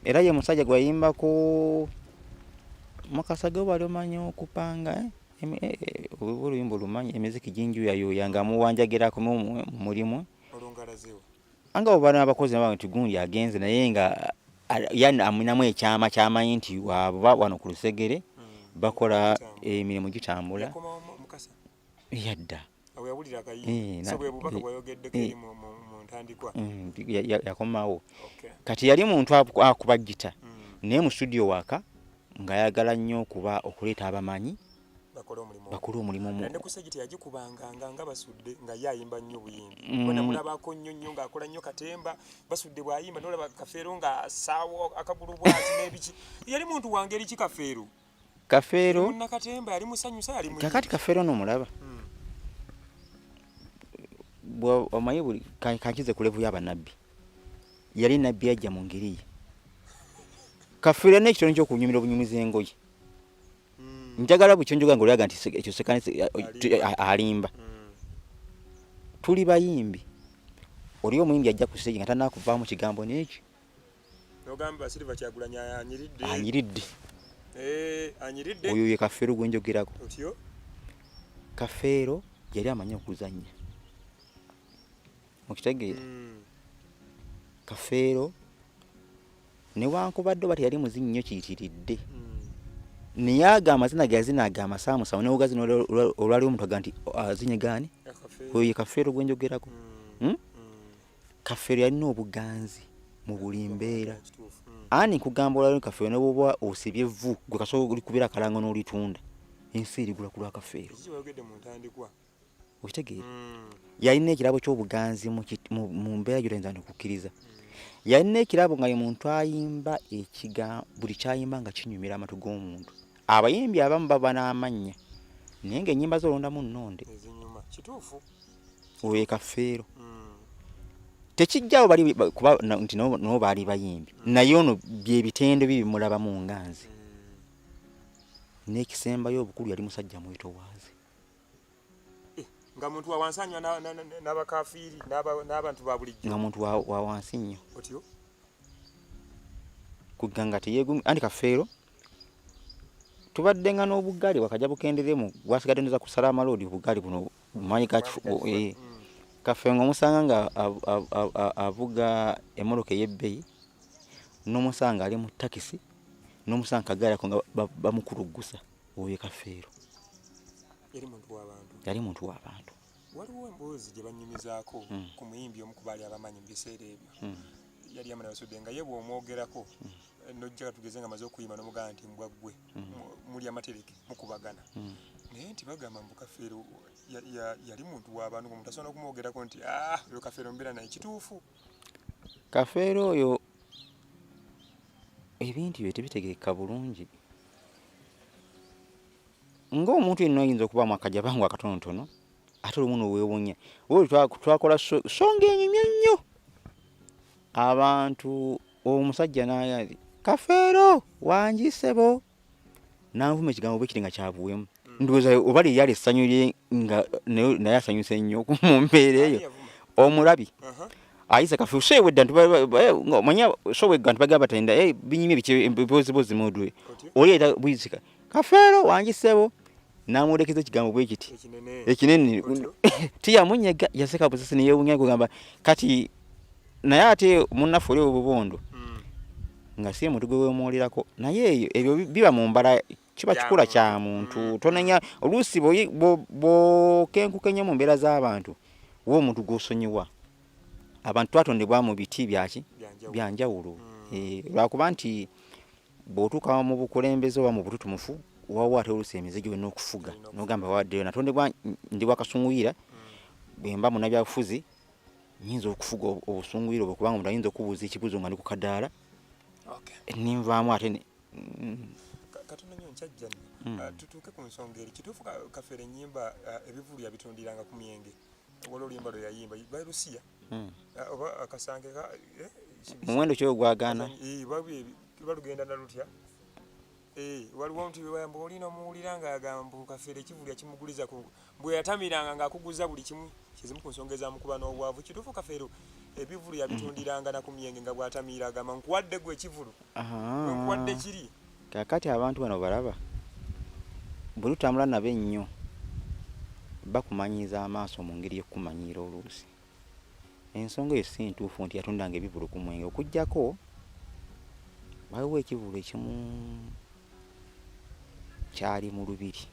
Era ye musajja gwe yayimbako mukasa gwe wali omanyi okupanga, eh? Oba oluyimba olumanyi, emiziki ginjuyayuya nga muwanjagirako mu mulimu. Olwongalazeewo. Anga oba n'abakozi nabo nti gundi agenze, naye nga ye amwinamu ekyama kyamanyi nti waba wano ku lusegere bakola emirimu gitambula. Yakomawo Mukasa? Yadda. Awo yawulira akayimba. So bwe bubaka bwayogeddeko eri mu ntandikwa. Yakomawo. Kati yali muntu akuba gita, naye mu studio waka ng'ayagala nnyo okuba okuleeta abamanyi bakole omulimu. Bakole omulimu. Ne ku stage teyagikubanganga nga Basudde, nga ye ayimba nnyo buyimbi. Kuba namulabako nnyo nnyo ng'akola nnyo katemba. Basudde bw'ayimba n'olaba Kafeero ng'asaawo akagulu bw'ati n'ebiki. Yali muntu wa ngeri ki Kafeero? Kafeero Munnakatemba, yali musanyusa, yali muyimbi? Kakati Kafeero nomulaba, omanyi buli kankize ku level y'abanabbi, yali nabbi yajja mu ngeri ye. Kafeero yalina ekitone ky'okunyumira obunyumiza engoye. Njagala buli kyonjoga nga olyaga nti ekyo sekani alimba. Tuli bayimbi, oli omuyimbi ajja ku stage nga tanakuvaamu kigambo n'eki. Nogamba Silver Kyagulanyi anyiridde. Anyiridde. Anyiridde. Oyo ye Kafeero gwe njogerako. Otyo. Kafeero yali amanyi okuzannya, mukitegeera? Kafeero newankubadde oba teyali muzinyi nnyo kiyitiridde, naye ago amazina ge yazina, ago amasaamusamu newogazina olwaliwo omuntu aga nti azinye gaani, oyo ye Kafeero gwe njogerako. Kafeero yalina obuganzi mu buli mbeera. Ani nkugamba, olwaliwo Kafeero ne bwoba osibye evvu gwe kasobola olikubira akalango n'olitunda, ensi erigula ku lwa Kafeero. Ekiki wayogedde mu ntandikwa? Okitegeera? Yalina ekirabo ky'obuganzi mu mbeera gy'otoyinza nokukkiriza. Yalina ekirabo nga ye muntu ayimba buli kyayimba nga kinyumira amatu g'omuntu. Abayimbi abamu baba n'amannya, naye ng'ennyimba z'olondamu nnonde. Ezinyuma, kituufu. Oyo ye Kafeero. Tekijjawo bali kuba nti nabo baali bayimbi, naye ono byebitendo bye bimulabamu nga nze. N'ekisembayo obukulu, yali musajja mwetowaaze. Nga muntu wa wansi, anywa n'abakafiiri n'abantu ba bulijjo. Nga muntu wa wansi nnyo. Otyo. Kugga nga teyeegumi anti Kafeero tubadde nga n'obugaali wakajja bukenderemu, gwasigadde ndoza kusala amaloodi. Obugaali buno bumanyi kakifu. Kafeero nga omusanga nga avuga emmotoka ey'ebbeeyi, n'omusanga ali mu takisi, n'omusanga kagaali ako nga bamukuluggusa. Oyo Kafeero. Yali muntu w'abantu. Yali muntu w'abantu. Waliwo emboozi gye banyumizaako ku muyimbi omu ku baali abamanyi mu biseera ebyo. Yali amana Basudde, nga ye bw'omwogerako nojja tugeze nga amaze okuyimba n'omugamba nti mbwa ggwe, muli amatereke mukubagana. Naye nti bagamba mbu Kafeero yali muntu w'abantu, ng'omuntu asobola n'okumwogerako nti, "Ah, oyo Kafeero mbeera naye." Kituufu? Kafeero oyo ebintu bye tebitegerekeka bulungi. Ng'omuntu yenna oyinza okubaamu akajabangu akatonotono, ate olumu noweewunya. Oba twakola songa enyumye nnyo abantu, omusajja naya nti, "Kafeero wangi ssebo," nanvuma ekigambo bwe kiri nga kyabuwemu. Ndowooza oba lyeyali essanyu lye nga naye asanyuse nnyo mu mbeera eyo. Ani yavuma? Omulabi ayise Kafeero sewedda nti omanya sowegga nti bagamba batenda binyumye biki ebibozibozi mudwe. Otyo. Oli era buyisika Kafeero wangi ssebo, namwolekeza ekigambo bwe kiti ekinene. Ekinene. Otyo. Tiyamunyega, yaseka busesi neyewunya kugamba kati naye ate munnaffe oli obubondo nga si muntu gwe weemwolerako, naye eyo ebyo biba mu mbala, kiba Kya kikula muntu. Kya muntu. Tonenya oluusi bw'okenkuka ennyo mu mbeera z'abantu, wa omuntu gw'osonyiwa. Abantu twatondebwa mu biti byaki? Byanjawulo. Byanjawulo. Lwakuba nti bw'otuuka mu bukulembeze oba mu bututumufu, wawo ate oluusi emize gyolina okufuga n'ogamba wadde natondebwa ndi wakasunguyira, bwe mba munnabyabufuzi nyinza okufuga obusunguyira obwo, kubanga omuntu ayinza okubuuza ekibuuzo nga ndi ku kadaala ninvaamu ate Katono nnyo nkyajja nno. Tutuuke ku nsonga eri kituufu, Kafeero ennyimba, ebivulu yabitundiranga ku myenge. Waliwo oluyimba lwe yayimba balusiya. Oba akasange Muwendo ki ogwagaana? Balugenda na lutya? Waliwo nti mbu olina omuwulira ng'agamba mbu Kafeero ekivulu yakimuguliza ku bwe yatamiranga ng'akuguza buli kimu, kizimu ku nsonga ezamukuba n'obwavu. Kituufu Kafeero Ebivulu yabitundiranga na ku myenge nga bw'atamiira agamba nkuwadde gwe ekivulu, gwe nkuwadde kiri. Kaakati abantu bano balaba bwe tutambula nabo ennyo bakumanyiiza amaaso mu ngeri y'okukumanyiira oluusi. Ensonga eyo si ntuufu nti yatundanga ebivvulu ku mwenge okuggyako waliwo ekivvulu ekimu kyali mu Lubiri.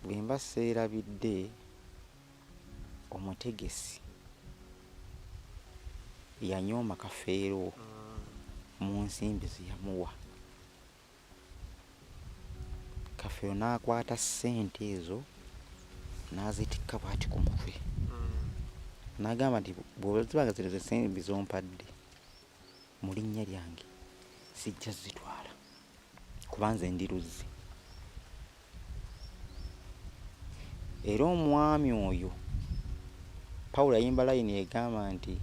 Bwe mba seerabidde omutegesi yanyooma Kafeero mu nsimbi ze yamuwa. Kafeero n'akwata ssente ezo n'azitikka bw'ati ku mutwe n'agamba nti bw'oziba nga zino ze nsimbi z'ompadde mu linnya lyange sijja zitwala kuba nze ndi luzzi. Era omwami oyo Pawulo yayimba layini egamba nti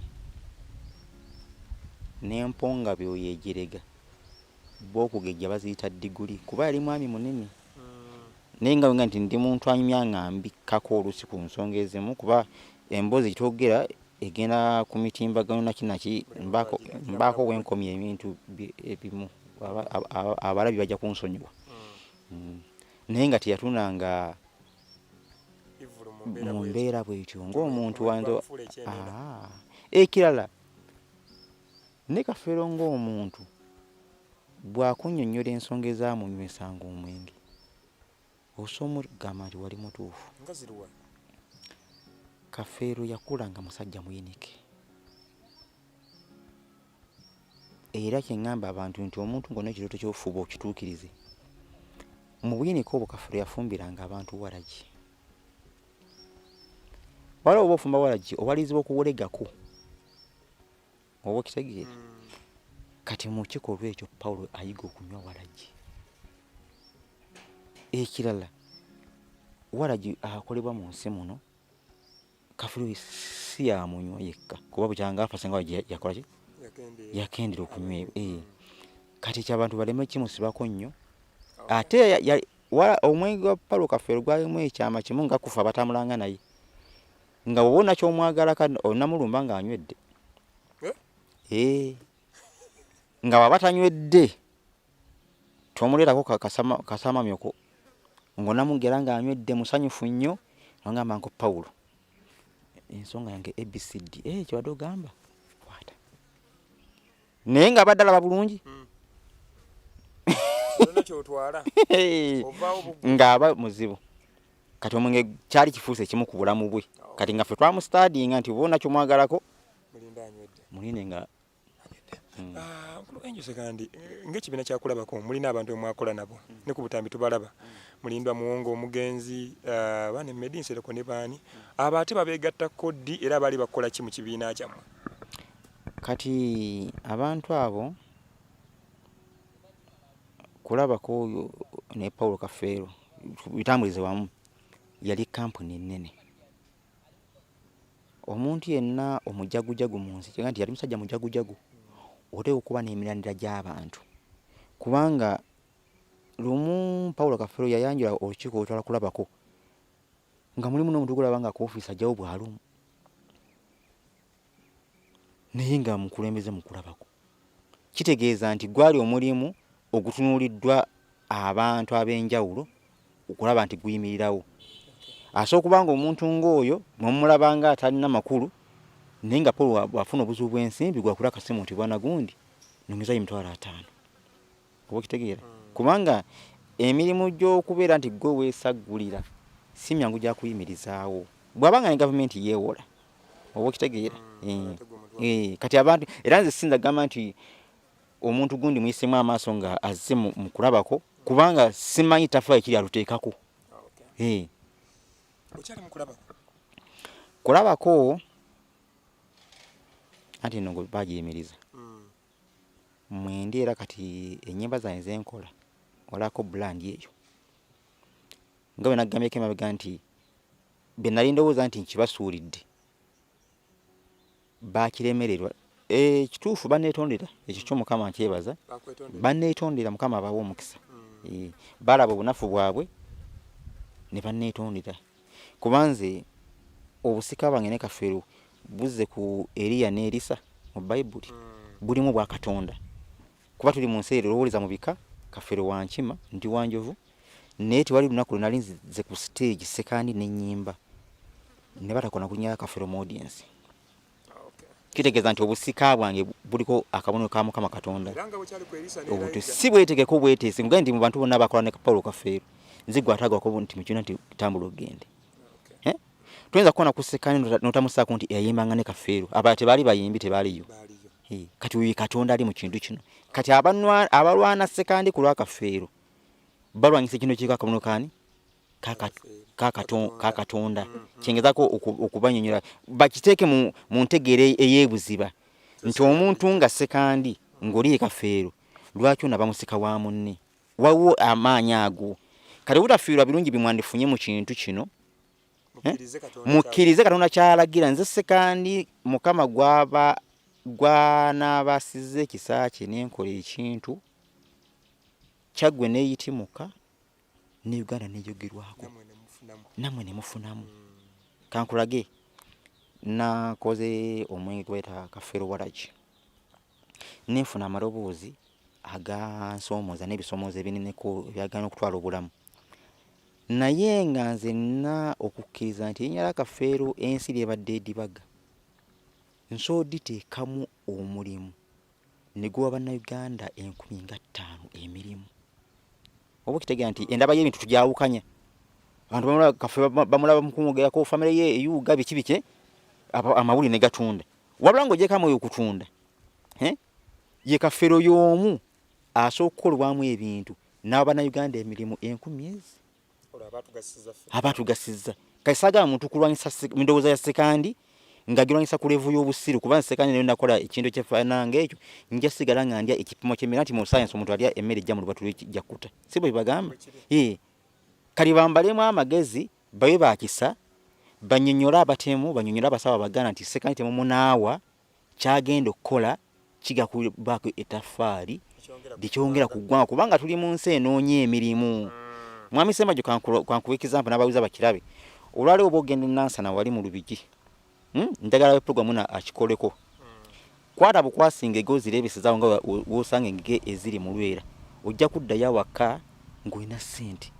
n'empongabyo oyo ejerega b'okugejja baziyita diguli kuba yali mwami munene naye nga wenga nti ndi muntu anyumya nga mbikkako oluusi ku nsonga ezimu kuba emboozi gyetwogera egenda ku mitimbagano naki naki mbaako wenkomya ebintu ebimu abalabi bajja kunsonyiwa naye nga teyatunanga mu mbeera bwetyo ng'omuntu wanzo ekirala Ne Kafeero ng'omuntu bw'akunnyonnyola ensonga ezaamunywesanga omwenge, osobola omugamba nti wali mutuufu. Nga ziruwa? Kafeero yakula nga musajja muyinike era kye ŋŋamba abantu nti omuntu ng'olina ekirooto kyo fuba okituukirize. Mu buyinike obwo Kafeero yafumbiranga abantu waragi. Waliwo oba ofumba waragi owalirizibwa okuwolegako. Oba okitegeera? Kati mu kikolwa ekyo Pawulo ayiga okunywa walagi. Ekirala, walagi akolebwa mu nsi muno kafulu si yamunywa yekka kuba bukyanga afa singa yakola ki yakendera okunywa eh. Kati ekyo abantu baleme kimusibako nnyo ate omwenge gwa Paulo Kafeero gwalimu ekyama kimu nga kufa abatambulanga naye nga bwoba olina kyomwagala onamulumba nga anywedde eh? Eh. Nga waba tanywedde tomuleetako kasamamyoko ng'onamugera nga anywedde musanyufu nnyo nogamba nko Pawulo ensonga yange ABCD eh, kyebadde ogamba kwata naye nga abadde alaba bulungi ng'aba muzibu kati omwenge kyali kifuuse ekimu ku bulamu bwe kati nga ffe twamusitadinga nti oba onakyomwagalako mulinde nga ah, Mukulu Angel Sekandi eh, ng'ekibiina kyakulabako mulina abantu bemwakola nabo ne ku butambi tubalaba mulindwa Muwongo omugenzi ah, baana Medi Nsereko ne baani abo ate babeegattako ddi era baali bakola ki mu kibiina kyammwe? Kati abantu abo kulabako oyo ne Paulo Kafeero bitambulize wamu yali kampuni ennene. Omuntu yenna omujagujagu mu nsi kyega nti yali musajja mujagujagu oteekwa okuba n'emirandira gy'abantu kubanga lumu Paulo Kafeero yayanjula olukiiko olutwala kulabako nga mulimu n'omuntu gw'olaba nga ku ofiisi ajjawo bwalumu naye nga mukulembeze mukulabako kitegeeza nti gwali omulimu ogutunuuliddwa abantu ab'enjawulo okulaba nti guyimirirawo. Asobola okuba nga omuntu ng'oyo mwemulaba nga atalina makulu naye nga Paul bw'afuna obuzibu bw'ensimbi gwakula akasimu nti bwana gundi nongezayo 50,000 oba okitegeera kubanga emirimu gy'okubeera nti gwe weesaggulira si myangu gya kuyimirizaawo bw'aba nga ne gavumenti yeewola oba okitegeera eh, eh, kati abantu era nze sinza kugamba nti omuntu gundi muyisemu amaaso nga azze mu kulabako kubanga simanyi tafa ekiri aluteekako eh. Kulabako anti no bagiyimiriza hmm. Mwendi era kati enyimba zange zenkola olako brand eyo nga bwe nagambyeko emabega nti bye nali ndowooza nti nkibasuulidde bakiremererwa eh, kituufu banetondera ekyo kyo mukama nkyebaza banetondera mukama abawa omukisa hmm. eh, balaba obunafu bwabwe ne banetondera kuba nze obusika bwange ne kafeero Buzze ku Eriya ne Erisa mu Bayibuli. Bulimu bwa Katonda. Kuba tuli mu nsi erowoleza mu bika, Kafeero wa Nkima, ndi wa Njovu, naye tewali lunaku lwe nali nzize ku stage Ssekandi ne nnyimba ne batakona ku linnya lya Kafeero mu audience. Kitegeeza nti obusika bwange buliko akabonero ka Mukama Katonda. Obuntu si bwetegeka obweteesi, nkugambe nti mu bantu bonna abakola ne Paulo Kafeero, nze gwe atagwako nti mu kibiina nti tambula ogende. Eh? Toyinza kukona ku Ssekandi n'otamusaako nti eyayimbanga ne Kafeero. Abalala tebaali bayimbi, tebaaliyo. Eh, kati oyo ye Katonda ali mu kintu kino. Kati abalwana Ssekandi ku lwa Kafeero balwanyisa ekintu ekiriko akabonero kaani? Ka Katonda. Kyengezako okubanyonyola bakiteeke mu ntegeera ey'ebuziba nti omuntu nga Ssekandi ng'oli ye Kafeero, lwaki onaba musika wa munne? Waliwo amaanyi ago. Kati obutafiirwa birungi bye mwandifunye mu kintu kino, mukkirize Katonda ky'alagira. Nze Ssekandi, Mukama gw'aba gw'anaabasiza ekisa kye ne nkola ekintu Kyaggwe n'eyitimuka ne Uganda n'eyogerwako, nammwe ne mufunamu. Kankulage, nakoze omwenge gwe bayita Kafeero Waragi, ne nfuna amaloboozi agansoomooza n'ebisomoozo ebineneko ebyagaana okutwala obulamu. Naye nga nze nina okukkiriza nti erinnya lya Kafeero ensi ly'ebadde edibaga, nsobola oditeekamu omulimu ne guwa Bannayuganda 50,000 emirimu. Oba okitegeera nti endaba y'ebintu tugyawukanya. Abantu bamulaba Kafeero bamulaba mu kumwogerako famire ye eyuuga biki biki, amawulire ne gatunda. Wabula ng'ogyeko amawulire okutunda, ye Kafeero y'omu asobola okukolebwamu ebintu n'awa Bannayuganda emirimu enkumi ezi. Abaatugasizza. Kati saagala muntu kulwanyisa ndowooza ya Ssekandi ng'agirwanyisa ku level y'obusiru, kuba Ssekandi naye nakola ekintu ekyefaanana ng'ekyo, nja sigala nga ndya ekipimo ky'emmere anti mu science omuntu alya emmere ejja mu lubatu lwe ejja kutta. Si bwe bagamba? Kati bambalemu amagezi, babe ba kisa, bannyonnyole abatemu, bannyonnyole abasawo Abaganda nti Ssekandi temumunaawa, ky'agenda okukola kijja kubaako ettaffaali lye kyongera ku ggwanga kubanga tuli mu nsi enoonya emirimu. Mwami Ssemajjo kankuwe example n'abawiza bakirabe. Olwaleero oba ogenda e Nansana wali mu Lubigi, Njagala we program eno akikoleko. Kwata bukwasi ngege ozireebeseze awo nga w'osanga engege eziri mu Lwera. Ojja kuddayo awaka ng'olina ssente.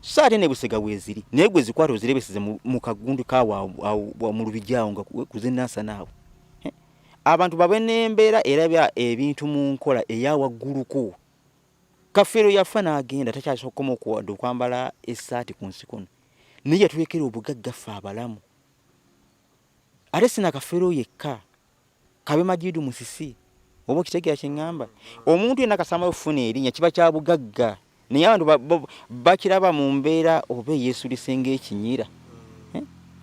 So ate ne Busega weeziri naye gwe zikwate ozireebeseze mu kagundu kaawo awo mu Lubigi awo nga ku z'e Nansana awo. Abantu babe n'embeera erabya ebintu mu nkola eya wagguluko. Kafeero yafa n'agenda takyasobola kukoma wadde okwambala essaati ku nsi kuno naye yatulekera obugagga ffe abalamu. Ate si na Kafeero yekka, kabe Majidu Musisi oba okitegeera kye ŋŋamba. Omuntu yenna kasita amala okufuna erinnya kiba kya bugagga naye abantu bakiraba mu mbeera oba eyeesulise ng'ekinyira.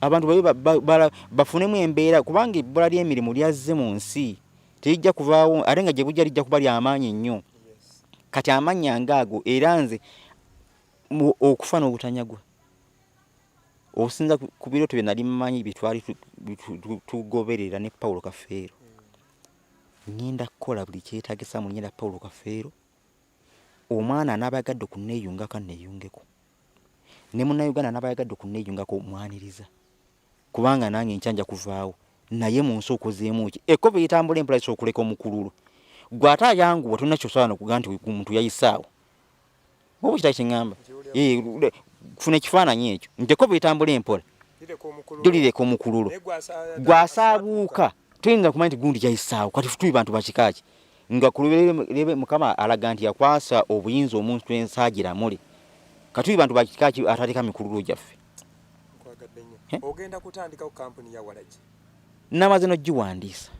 Abantu babe bafunemu embeera kubanga ebbula ly'emirimu lyazze mu nsi terijja kuvaawo ate nga gye bujja lijja kuba lya maanyi nnyo. Kati amannya ng'ago era nze okufa n'obutanyagwa okusinza ku birooto bye nali mmanyi bye twali tugoberera ne Paulo Kafeero, ŋŋenda kukola buli kyetaagisa mu linnya lya Paulo Kafeero. Omwana anaaba ayagadde okunneeyungako anneeyungeko, ne Munnayuganda anaaba ayagadde okunneeyungako mwaniriza kubanga nange enkya nja kuvaawo naye mu nsi okozeemu ki? Ekkovu eritambula empola lisobola okuleka omukululo. Ggwe ate ayanguwa tolina ky'osobola n'okugamba nti omuntu yayise awo. Oba okiraba kye ŋŋamba? Funa ekifaananyi ekyo nti ekkovu eritambula empola lyo lireka omukululo. Ggwe asaabuuka toyinza kumanya nti gundi yayisaawo. Kati tuli bantu ba kika ki? Nga ku lubereberye Mukama alaga nti yakwasa obuyinza omuntu ensaagiramule. Kati tuli bantu ba kika ki ataleka mikululo gyaffe? Nkwagadde nnyo. Ogenda kutandikawo kampuni ya walagi? Namaze n'ogiwandiisa.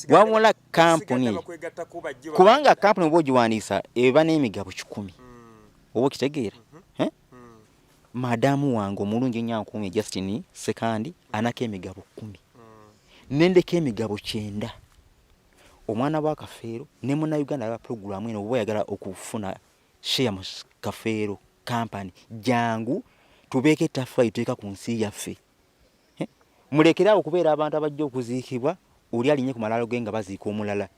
Wabula kampuni kubanga kampuni oba ogiwandiisa eba n'emigabo 100. Oba okitegeera? Madamu wange omulungi ennyo ankuumye Justin Ssekandi anako emigabo 10. Nendeka emigabo 90. Omwana wa Kafeero ne Munnayuganda alaba pulogulaamu eno oba oyagala okufuna share mu Kafeero company jangu tubeeko ettaffaali tuteeka ku nsi yaffe. Mulekere awo okubeera abantu abajja okuziikibwa oli alinye ku malaalo ge nga baziika omulala.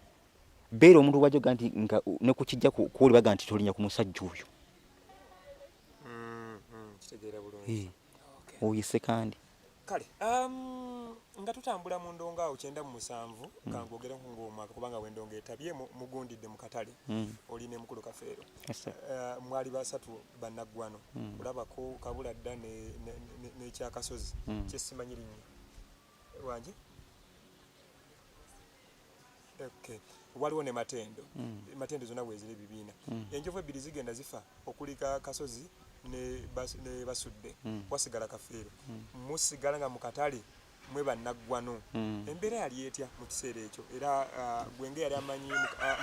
Beera omuntu gw'ajja okugaa nti nga ne ku kijja kwoli baga nti tolinya ku musajja oyo. Kitegeera bulungi. Oyo Ssekandi. Kale, Nga tutambula mu ndongo awo 97, kangwogereko ng'omwaka kubanga wendongo etabye mugundidde mu katale, oli ne mukulu Kafeero. Yes, sir. Mwali basatu bannaggwano, olabako kabula dda n'ekyakasozi kyesimanyi linnya wangi. Okay. Waliwo ne Matendo. Matendo zonna weeziri ebibiina. Enjovu ebbiri zigenda zifa, okulika Kasozi ne Basudde, wasigala Kafeero. Musigala nga mu katale mwe bannaggwano. Embeera yali etya mu kiseera ekyo? Era gwe nga yali amanyi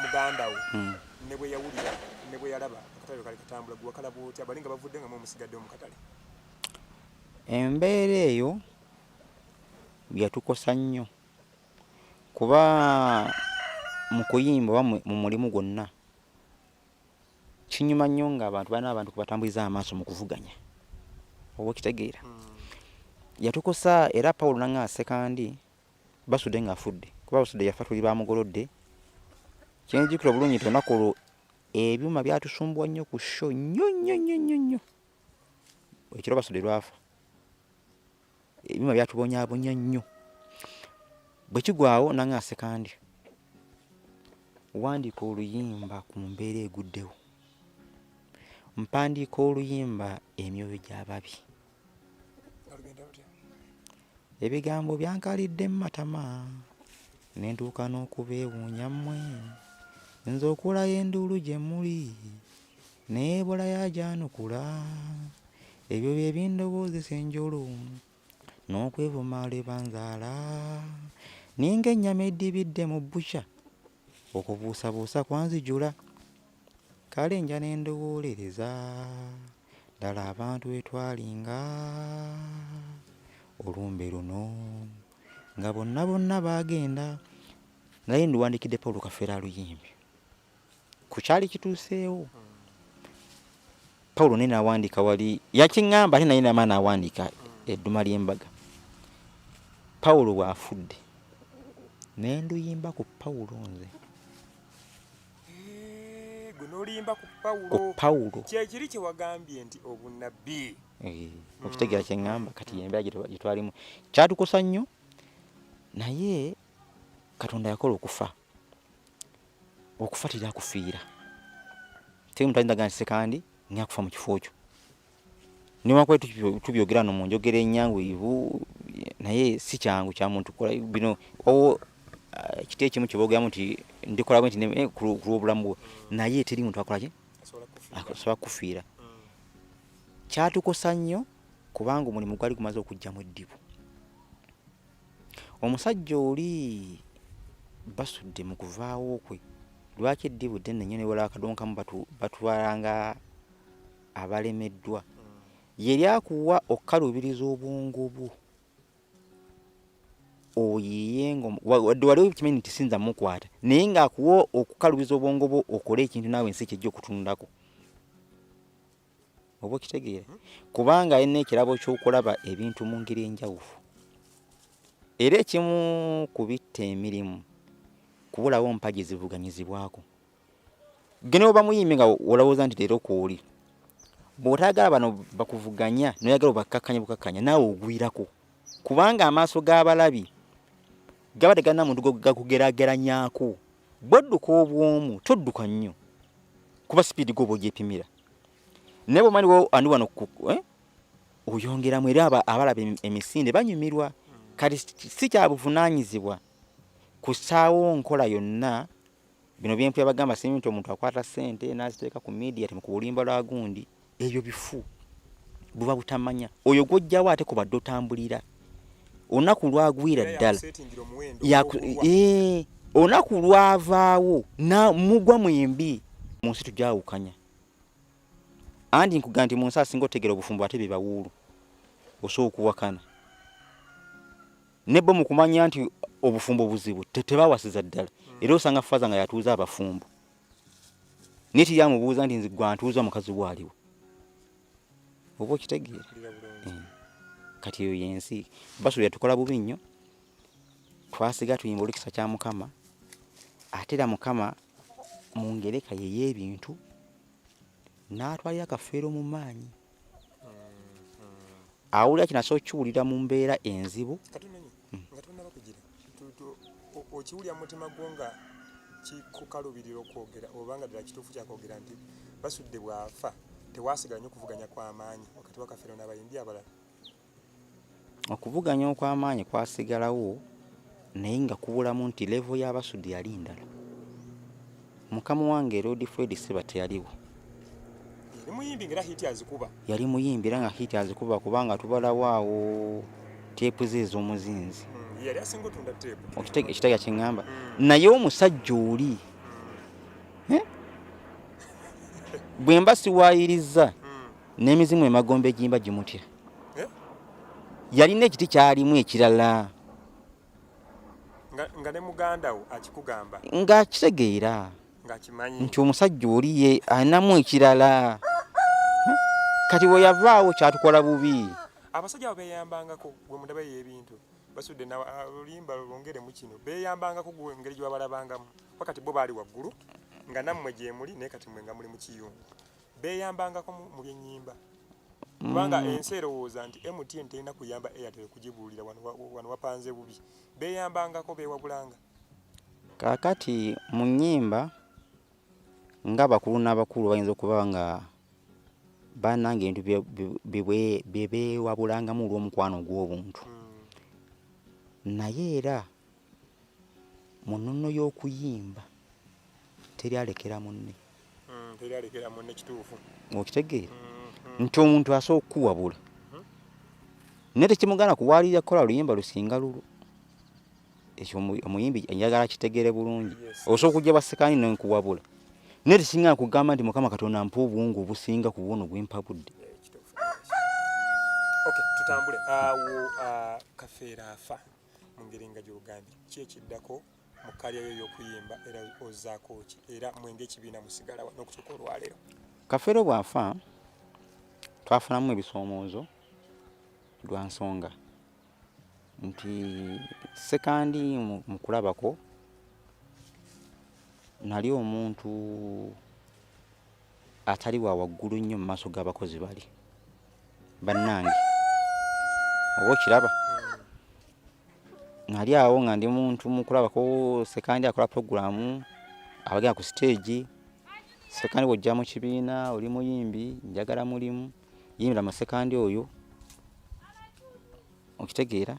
muganda wo, ne bwe yawulira ne bwe yalaba akatale kali katambula, gwe wakalaba otya bali nga bavudde nga mwe musigaddewo mu katale? Embeera eyo yatukosa nnyo, kuba mu kuyimba oba mu mulimu gwonna kinyuma nnyo ng'abantu balina abantu kubatambuliza amaaso mu kuvuganya, oba okitegeera. Yatukosa era Pawulo nanga Sekandi Basudde ng'afudde, kuba Basudde yafa tuli bamugolodde. Kyenjijukira obulungi nti olunaku olwo ebyuma byatusumbuwa nnyo ku show, nnyo nnyo nnyo nnyo nnyo. Ekiro Basudde lwafa ebyuma byatubonyaabonya nnyo. Bwe kigwawo nanga Sekandi, wandiika oluyimba ku mbeera eguddewo. Mpandiika oluyimba emyoyo gy'ababi. Nga lugenda lutya? Ebigambo byankalidde mu matama ne ntuuka n'okubeewuunya mmwe. Nze okulayo enduulu gye muli neebola yagyanukula. Ebyo bye bindowoozesa enjolo n'okwevuma lwe banzaala. Ninga ennyama edibidde mu bbukya, okubuusabuusa kwanzijula. Kale nja ne ndowoolereza ddala abantu we twalinga olumbe luno nga bonna bonna baagenda. Naye nduwandiikidde Paul Kafeero aluyimbe ku kyali kituuseewo. Paulo naye n'awandiika wali yakiŋŋamba, ate naye nama n'awandiika edduma ly'embaga. Paulo bw'afudde ne nduyimba ku Pawulo nze. Gwe n'oluyimba ku Ku Pawulo? Pawulo. Kyekiri kye wagambye nti obunnabbi. Okitegeera kye ŋŋamba? Kati embeera gye twalimu kyatukosa nnyo, naye Katonda yakola okufa. Okufa terakufiira. Teri muntu ayinza gamba nti Sekandi ngenda kufa mu kifo kyo. Newankubadde tubyogera no mu njogera ennyanguyivu, naye si kyangu kya muntu kukola bino. Owo ekiti ekimu kye boogeramu nti ndikola bwe nti ku lw'obulamu bwe, naye teri muntu akola ki asobola kukufiira. Kyatukosa nnyo kubanga omulimu gwali gumaze okujjamu eddibu. Omusajja oli Basudde mu kuvaawo kwe, lwaki eddibu ddene nnyo ne wala akadonkamu batwalanga abalemeddwa. Ye lyakuwa okukaluubiriza obwongo bwo oyiiye nga wadde wali okimanyi nti siyinza mukwata, naye ng'akuwa okukaluubiriza obwongo bwo okole ekintu naawe ensi kyejja okutunulako. Oba okitegeera? Kubanga alina ekirabo ky'okulaba ebintu mu ngeri enjawufu. Era ekimu ku bitta emirimu kubulawo mpagi zivuganyizibwako. Gwe ne bw'oba muyimbi nga olowooza nti leero kw'oli, bw'otayagala bano bakuvuganya n'oyagala obakkakkanye bukakkanya, naawe ogwirako. Kubanga amaaso g'abalabi gaba tegalina muntu gakugeraageranyaako. Bw'odduka obw'omu todduka nnyo kuba sipiidi gw'oba ogyepimira. Naye bw'omanyi andi wano oyongeramu, era abalaba emisinde banyumirwa. Kati si kya buvunaanyizibwa kussaawo nkola yonna. Bino bye mpulira bagamba simanyi nti omuntu akwata ssente n'aziteeka ku media ti mu luyimba lwa gundi, ebyo bifu, buba butamanya. Oyo gw'oggyawo ate kubadde otambulira olunaku lwagwira ddala, olunaku lwavaawo mugwa mwembi mu nsi tujawukanya. Anti nkugamba nti mu nsi asinga otegeera obufumbo ate be bawuulu, osobola okuwakana ne bo mu kumanya nti obufumbo buzibu tebawasiza ddala. Era osanga faaza nga yatuuza abafumbo, naye tiyaamubuuza nti nze gwe antuuza mukazi wo aliwo, oba okitegeera? Kati eyo yensi. Basudde yatukola bubi nnyo, twasiga tuyimba olw'ekisa kya Mukama, ate era Mukama mu ngereka ye y'ebintu n'atwalira Kafeero mu maanyi. Awulira kino asobola okukiwulira mu mbeera enzibu. Nga Okiwulira mu mutima gwo nga kikukalubirira okwogera oba nga ddala kituufu kyakwogera nti Basudde bw'afa tewasigala nnyo kuvuganya kw'amaanyi wakati wa Kafeero n'abayimbi abalala? Okuvuganya okw'amaanyi kwasigalawo naye nga kubulamu nti level ya Basudde yali ndala. Mukama wange Lord Fred Ssebatta yaliwo. Yali muyimbi ng'era hit azikuba. Yali muyimbi era nga hit azikuba kubanga tubalawo awo teepu ze ez'omuzinzi. Yali asinga otunda teepu. Ekitega kye ŋŋamba. Naye omusajja oli bwe mba siwaayirizza n'emizimu emagombe gimba gimutya. Yalina ekiti kyalimu ekirala. Nga ne muganda wo akikugamba. Ng'akitegeera. Ng'akimanyi. Nti omusajja oli ye alinamu ekirala. Kati bwe yavaawo kyatukola bubi. Abasajja abo beeyambangako gwe mu ndaba y'ebintu. Basudde na oluyimba lwongeremu kino. Beeyambangako gwe engeri gye babalabangamu. Kuba kati bo baali waggulu nga nammwe gye muli naye kati mmwe nga muli mu kiyungu. Beeyambangako mu by'ennyimba. Kubanga ensi erowooza nti MTN terina kuyamba Airtel kugibuulira wano wapanze bubi. Beeyambangako, beewabulanga. Kaakati mu nnyimba ng'abakulu n'abakulu bayinza okuba nga bannange ebintu bye beewabulangamu olw'omukwano ogw'obuntu. Naye era mu nnono y'okuyimba teri alekera munne. Teri alekera munne kituufu. Okitegeera? Nti omuntu asobola okukuwabula. Naye tekimugaana kuwaalirira kukola luyimba lusinga lulwo. Ekyo omuyimbi njagala akitegeere bulungi. Osobola okujja bwa Ssekandi ne nkuwabula. Naye tekiŋŋaana kugamba nti Mukama Katonda mpa obuwungu obusinga ku bwono gwe mpabudde. Okay, tutambule. Awo Kafeero afa mu ngeri nga gy'ogambye. Ki ekiddako mu kkalya yo ey'okuyimba era ozzaako ki? Era mmwe ng'ekibiina musigala wa n'okutuuka olwaleero? Kafeero bw'afa twafunamu ebisoomoozo lwa nsonga nti Ssekandi mu kulabako nali omuntu atali wa waggulu nnyo mu maaso g'abakozi bali bannange, oba okiraba nali awo nga ndi muntu mu kulabako Ssekandi akola pulogulaamu abagenda ku siteegi. Ssekandi bw'ojja mu kibiina oli muyimbi, njagala mulimu, yimbira mu Ssekandi oyo, okitegeera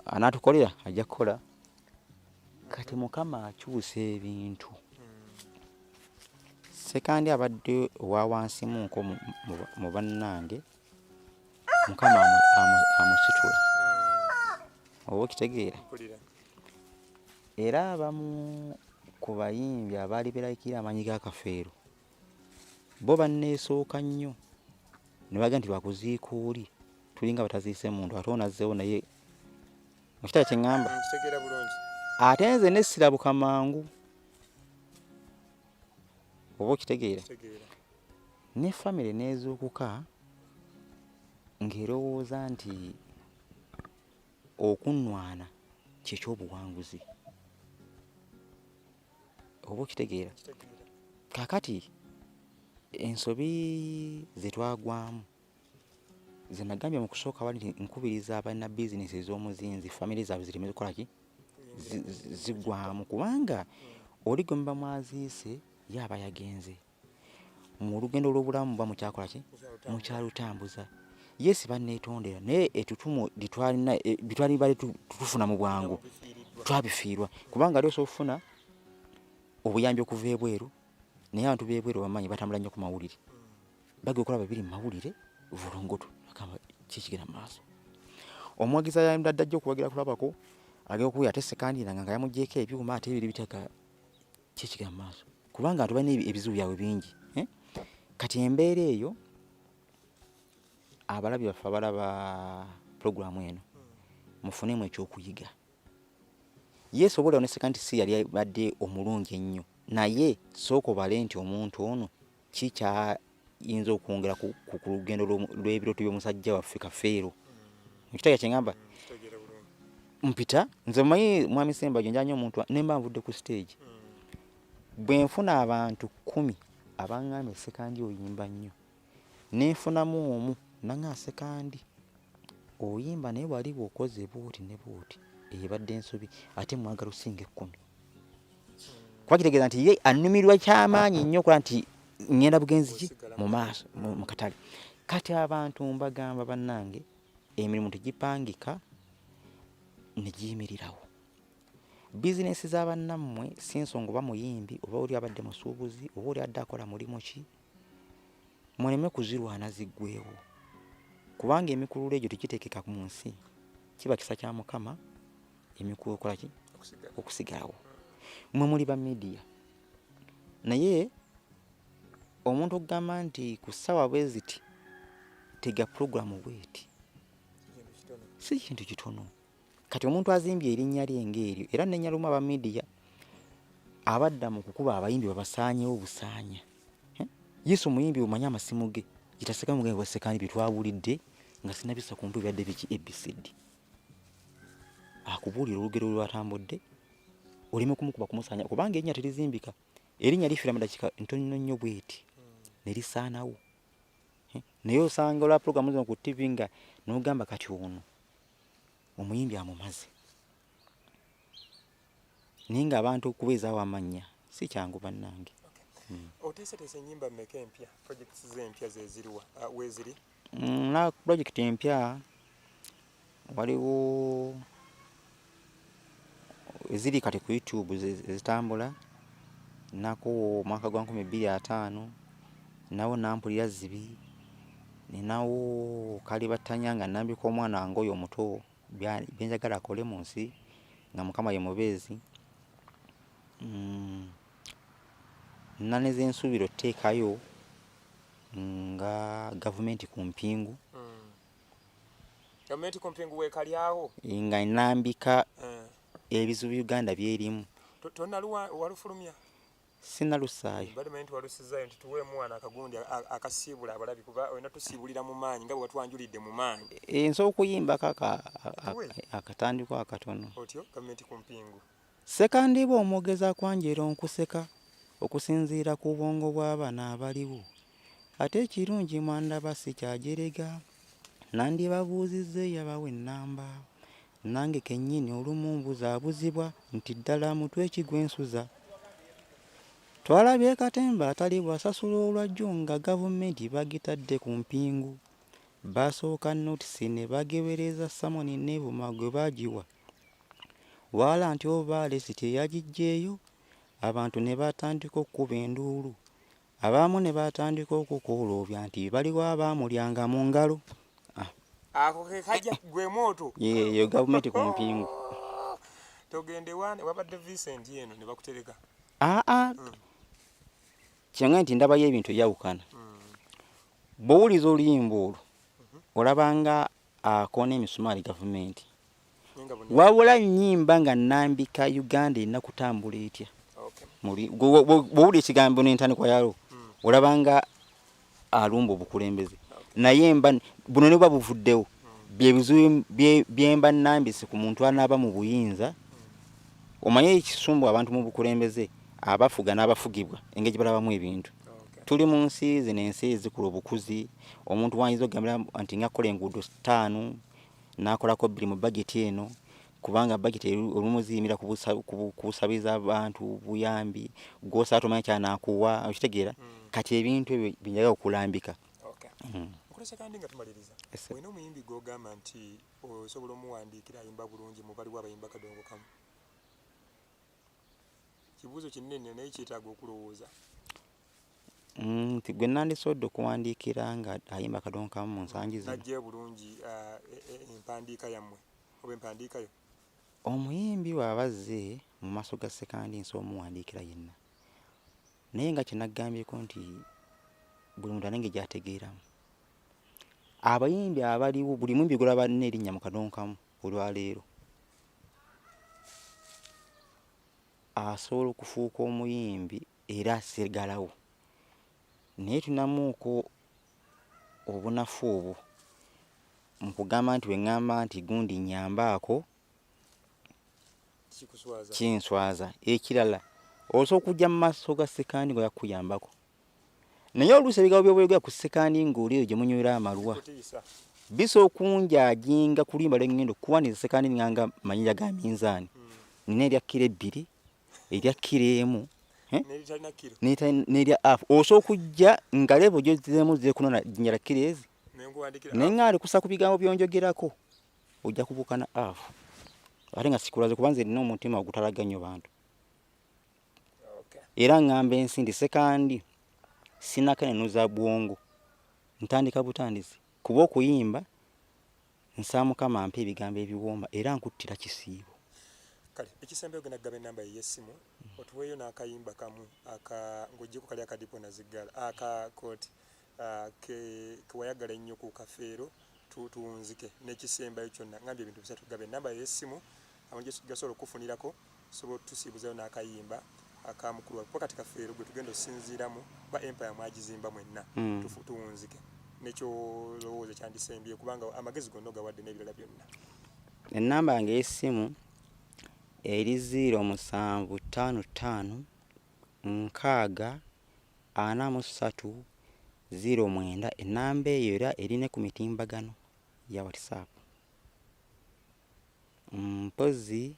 anaatukolera ajja kukola. Kati Mukama akyusa ebintu. Ssekandi abadde owa wansimuko mu bannange, Mukama amusitula. Oba okitegeera? Era abamu ku bayimbi abaali beeraliikirira amaanyi ga Kafeero bo banneesooka nnyo ne bagamba nti lwakuziika oli tulinga bataziise muntu ate ono azzeewo naye okitaba kye ŋŋamba. Ate nze nessirabuka mangu oba okitegeera ne famire n'ezuukuka ng'erowooza nti okunnwana kye ky'obuwanguzi oba okitegeera. Kaakati ensobi ze twagwamu ze nagambye mu kusooka wali nti nkubiriza abalina bizinesi ez'omuzinzi famire zaabwe zireme kukola ki ziggwamu kubanga oli gwe muba mwaziise ye aba yagenze mu lugendo lw'obulamu muba mukyakola ki mukyalutambuza. Yes banneetondera naye ettutumu lye twalina bye twalibadde tufuna mu bwangu twabifiirwa kubanga ali osobola okufuna obuyambi okuva ebweru naye abantu b'ebweru bamanyi batambula nnyo ku mawulire bagenda okulaba biri mu mawulire vulungutu agamba ki ekigenda mu maaso. Omuwagizi ayambadde ajja okuwagira kulabako agenda okuwulira ate Ssekandi nga yamuggyeeko ebyuma ate biri bitya ki ekigenda mu maaso kubanga abantu balina ebizibu byabwe bingi. Kati embeera eyo abalabi baffe abalaba pulogulaamu eno mufunemu ekyokuyiga. Yesu oba olyawo ne Ssekandi si yali abadde omulungi ennyo naye sooka obale nti omuntu ono ki kyayinza okwongera ku lugendo lw'ebirooto by'omusajja waffe Kafeero. Okitegeera kye ŋŋamba? Mpita nze omanyi mwami Ssembajjo njagala nnyo omuntu ne mba nvudde ku siteegi bwe nfuna abantu kkumi abaŋŋambye Ssekandi oyimba nnyo ne nfunamu omu n'aŋŋamba Ssekandi oyimba naye wali bw'okoze bw'oti ne bw'oti. Ebadde ensobi, ate mwagala osinga 10, kuba kitegeeza nti ye annumirwa kyamaanyi nnyo okuba nti ŋŋenda bugenzi ki mu maaso mu katale. Kati abantu mbagamba, bannange, emirimu tegipangika ne giyimirirawo. Bizinesi z'abannammwe si nsonga oba muyimbi oba oli abadde musuubuzi oba oli adde akola mulimu ki, muleme kuzirwana ziggweewo, kubanga emikululo egyo tegitekeka mu nsi. Kiba kisa kya Mukama emikululo okola ki okusigalawo. Mwe muli ba media, naye omuntu okugamba nti ku ssaawa bwe ziti tega puroguramu bweti si kintu kitono. Kati omuntu azimbye erinnya lye ng'eryo, era nenya lumu aba media abadda mu kukuba abayimbi babasaanyewo busaanya. Yesu omuyimbi omanyi amasimu ge gitaseka mugambe bwasekani byetwawulidde nga sinabisa kumpi byadde biki ABCD, akubuulira olugero lwatambudde oleme kumukuba kumusaanya, kubanga erinnya terizimbika, erinnya lifiira mu dakiika ntono nnyo bweti ne lisaanawo. Naye osanga olwa pulogulaamu zino ku TV nga n'ogamba kati ono omuyimbi amumaze, naye ng'abantu okubeezaawo amannya si kyangu, bannange. Oteeseteese ennyimba mmeka empya? Projects z'empya zeziriwa, weeziri? Na project empya waliwo eziri kati ku YouTube ezitambula. Naku omwaka gwa 2050 nawo nampulira zibi, ninawo kalibattanya nga nambika omwana wange oyo omuto byenjagala akole mu nsi nga Mukama ye mubeezi. Nina nezensuubira otuteekayo nga gavumenti ku mpingu. Gavumenti ku mpingu weekalyawo. Nga nambika ebizibu Uganda byerimu. Tonaluwa walufulumya? Sinalusaayo. Mbadde manyi nti walusizaayo nti tuweemu wano akagundi akasiibula abalabi, kuba olina tusiibulira mu maanyi nga bwe watwanjulidde mu maanyi. Nsobola okuyimbako akatandikwa akatono. Otyo gavumenti ku mpingu. Ssekandiba omwogeza kwanjera onkuseka okusinziira ku bwongo bw'abano abaliwo, ate ekirungi mwandaba sikyajerega, nandibabuuzizza eyabawa ennamba. Nange kennyini olumu mbuzaabuzibwa nti ddala mutwe ki gwe nsuza. Twalabye katemba atali bw'asasula olwajjo nga gavumenti bagitadde ku mpingu. Baasooka notisi ne bagebereza samoni n'ebuma gwe baagiwa. Waala nti oba alesiti eyagiggyeeyo, abantu ne batandika okukuba enduulu. Abamu ne batandika okukooloobya nti baliwo abaamulyanga mu ngalo. Ako ke kajja gwe mwoto. Yeeyo gavumenti ku mpingu. Togende wabadde Vincent eno ne bakutereka. Aa, kyange nti ndabayo ebintu ebyawukana. Bw'owuliza oluyimba olwo olabanga akoona emisumaali gavumenti, wabula nnyimba nga nnambika Uganda erina kutambula etya. Bw'owulira ekigambo n'entandikwa yalwo olabanga alumba obukulembeze, naye mba buno ne buba buvuddewo byebizibu byemba nnambise ku muntu anaaba mu buyinza. Omanye ekisumbu abantu mu bukulembeze abafuga n'abafugibwa engeri gye balabamu ebintu. Tuli mu nsi zino, ensi ezikula obukuzi, omuntu wayinza okugambira nti nga kukola enguudo 5 n'akolako 2 mu bageti eno, kubanga bageti olumu ziyimira ku busabiriza abantu buyambi gw'osaba tomanya ky'anaakuwa, okitegeera. Kati ebintu ebyo byenjagala okulambika. Nkulese kandi nga tumaliriza, olina omuyimbi gw'ogamba nti osobola omuwandiikira ayimba bulungi mu baliwo abayimba kadongo kamu? Kibuuzo kinene naye kyetaaga okulowooza. Nti gwe nandisobodde okuwandiikira nga ayimba kadongo kamu mu nsangi zino najja bulungi empandiika yammwe oba empandiika yo? Omuyimbi bw'aba azze mu maaso ga Ssekandi nsobola omuwandiikira yenna, naye nga kyenagambyeko nti buli muntu alina engeri gy'ategeeramu. Abayimbi abaliwo, buli muyimbi gw'olaba alina erinnya mu kadongo kamu olwaleero asobola okufuuka omuyimbi era asigalawo, naye tulinamuuko obunafu obwo mu kugamba nti bwe ŋŋamba nti gundi nnyambaako kinswaza. Ekirala, osobola okujja mu maaso ga Ssekandi nga oyagala kukuyambako, naye oluusi ebigambo by'oba oyogera ku Ssekandi ng'oli eyo gye munywera amalwa Bisobola okunjajinga ku luyimba lwe ŋŋenda okukuwa nze Ssekandi ninganga manyinya ga minzaani. Nina erya kiro 2, erya kiro 1, n'erya half. Osobola okujja nga level gy'ozzeemu zeekunona jjinja lya kiro ezi. Naye nga alikusa ku bigambo by'onjogerako ojja kubuuka na half. Ate nga sikulaze kuba nze nina omutima ogutalaga nnyo bantu. Era ŋŋamba ensi nti Ssekandi sinakanenuza bwongo, ntandika butandisi kuba okuyimba nsaba Mukama ampe ebigambo ebiwooma era nkuttira kisiibo. Kale ekisembayo ogenda kugaba ennamba ye ey'essimu otuweeyo n'akayimba kamu aka ng'oggyeko kali akadipo naziggala aka kooti ke wayagala ennyo ku Kafeero tuwunzike n'ekisembayo kyonna. Ngambye ebintu bisatu, gaba ennamba yo ey'essimu abantu gye basobola okukufunirako, osobola otusiibuzayo n'akayimba aka mukulu waffe kuba kati Kafeero gwe tugenda okusinziiramu kuba empire mwagizimba mwenna. Tuwunzike nekyolowooza kyandisembye kubanga amagezi gonna ogawadde n'ebirala byonna. Ennamba yange ey'essimu eri 0755 60 43 09. Ennamba eyo era eri ne ku mitimbagano ya WhatsApp. Mpozzi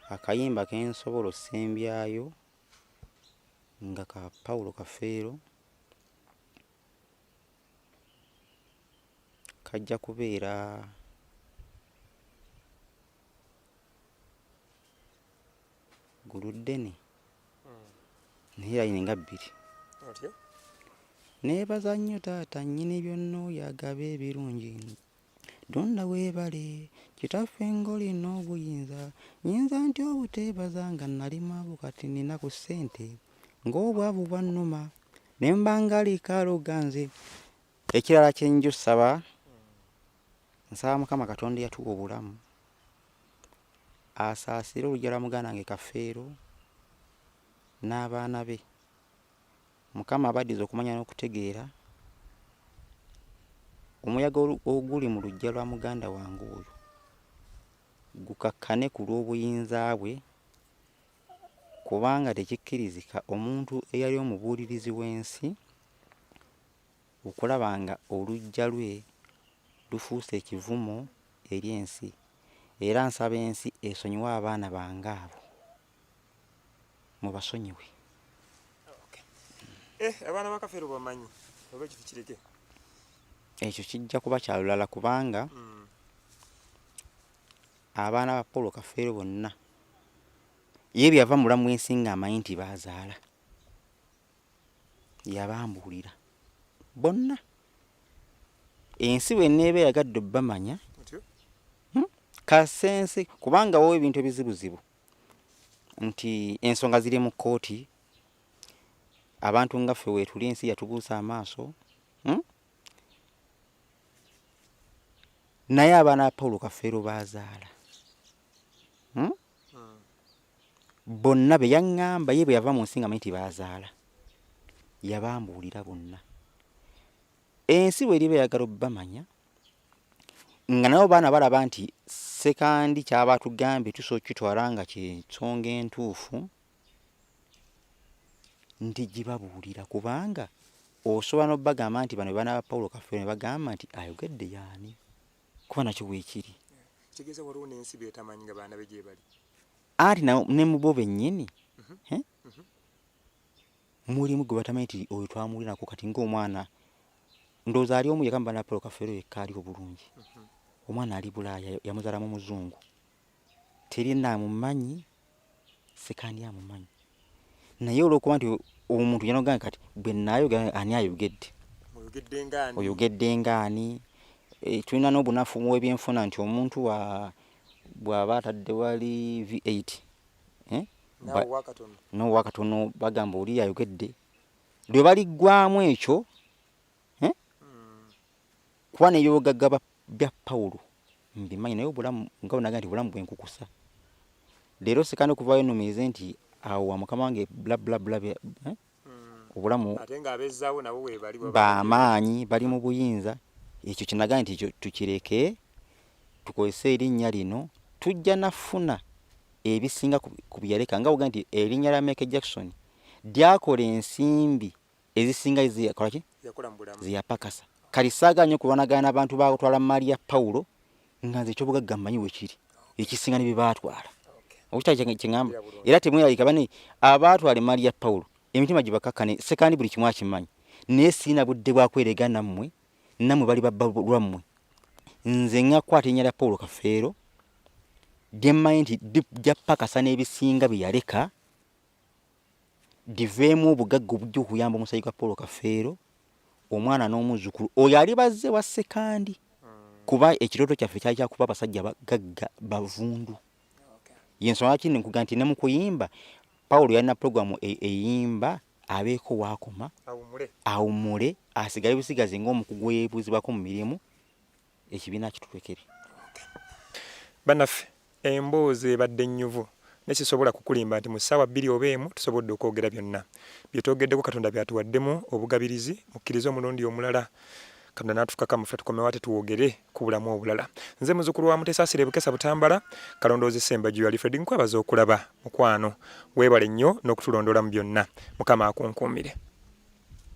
akayimba ke nsobola ossembyayo nga ka Paulo Kafeero kajja kubeera Gguluddene naye layini nga bbiri. Neebaza nnyo taata nnyini byonna oyo agaba ebirungi. Ddunda weebale kitaffe ng'olina obuyinza. Nnyinza ntya obuteebaza nga nnali mwavu kati nnina ku ssente ng'obwavu bwannuma ne mba ng'aliko aloga nze. Ekirala kye nja ossaba, nsaba Mukama Katonda eyatuwa obulamu asaasire oluggya lwa muganda wange Kafeero n'abaana be. Mukama abaddize okumanya n'okutegeera. Omuyaga oguli mu luggya lwa muganda wange oyo gukakkane ku lw'obuyinza bwe kubanga tekikkirizika omuntu eyali omubuulirizi w'ensi okulaba nga oluggya lwe lufuuse ekivumo eri ensi era nsaba ensi esonyiwe abaana bange abo. Mubasonyiwe. Eh, abaana ba Kafeero bamanyi oba ekyo tukireke? Ekyo kijja kuba kya lulala kubanga abaana ba Paul Kafeero bonna ye bwe yava mu bulamu bw'ensi ng'amanyi nti baazaala yabambuulira bonna. Ensi bw'eneeba eyagadde obbamanya kasense kubanga waliwo ebintu ebizibuzibu nti ensonga ziri mu kkooti, abantu nga ffe weetuli ensi yatubuusa amaaso hmm? Naye abaana ba Paulo Kafeero baazaala hmm? Bonna be yaŋŋamba ye bwe yava mu nsi nga manyi nti baazaala yabambuulira bonna. Ensi bw'eriba eyagala obbamanya nga nabo baana balaba nti Ssekandi ky'aba atugambye tusobola okukitwala nga ky'ensonga entuufu nti gibabuulira kubanga osobola n'obagamba nti bano be baana ba Paulo Kafeero ne bagamba nti ayogedde y'ani kuba nakyo weekiri. Kitegeeza waliwo n'ensi beetamanyi nga baana be gyebali. Anti ne mu bo bennyini mulimu gwe batamanyi nti oyo twamuwulirako kati ng'omwana ndowooza ali omu yekka mu baana ba Paul Kafeero yekka ali obulungi. Omwana ali Bulaaya yamuzaala mu muzungu. Teri amumanyi, Ssekandi amumanyi. Naye olw'okuba nti omuntu yanogamba kati bwe nnaayogera ani ayogedde? Oyogedde ng'ani? Tulina n'obunafu bw'ebyenfuna nti omuntu bw'aba atadde wali V8 n'owakatono bagamba oli ayogedde lwe baliggwamu ekyo kuba n'ebyobugagga bya Pawulo mbimanyi naye obulamu nga bwe nagambye nti obulamu bwe nkukusa leero Ssekandi okuvaayo nnumirize nti awo wa mukama wange bla bla bla obulamu bamaanyi bali mu buyinza ekyo kye nagambye nti ekyo tukireke tukozese erinnya lino tujja nafuna ebisinga ku byeyaleka nga bwogambye nti erinnya lya Michael Jackson lyakola ensimbi ezisinga ezeyakola ki? Zeyapakasa. Kati saagala nnyo kulwanagana n'abantu batwala mmaali ya Pawulo nga nze ekyobugagga mmanyi wekiri ekisinga ne bye baatwala. Okitali kye ŋŋamba. Era temweraliika bane abaatwala emmaali ya Pawulo emitima gibakakkane Ssekandi buli kimu akimanyi naye sirina budde bwa kwerega nammwe nammwe bali babba lwammwe. Nze ŋŋa kukwata erinnya lya Pawulo Kafeero lye mmanyi nti lijja pakasa n'ebisinga bye yaleka Diveemu obugagga obujja okuyamba omusaayi gwa Paul Kafeero, omwana n'omuzzukulu oyo aliba azze ewa Ssekandi kuba ekirooto kyaffe kyali kya kuba basajja bagagga bavundu. Y'ensonga lwaki nkugamba nti ne mu kuyimba Paul yalina pulogulaamu e, eyimba abeeko w'akoma awummule asigale busigazi ng'omukugu eyeebuuzibwako mu mirimu ekibiina akitulekere. Bannaffe Emboozi ebadde nnyuvu naye sisobola kukulimba nti mu ssaawa bbiri oba emu tusobodde okwogera byonna. Bye twogeddeko Katonda by'atuwaddemu obugabirizi, mukkirize omulundi omulala Katonda n'atufukako amafuta tukomewo ate twogere ku bulamu obulala. Nze muzzukulu wa Mutesaasira e Bukesa Butambala, Kalondoozi Ssembajju Alfred nkwebaza okulaba mukwano. Weebale nnyo n'okutulondoola mu byonna. Mukama akunkuumire.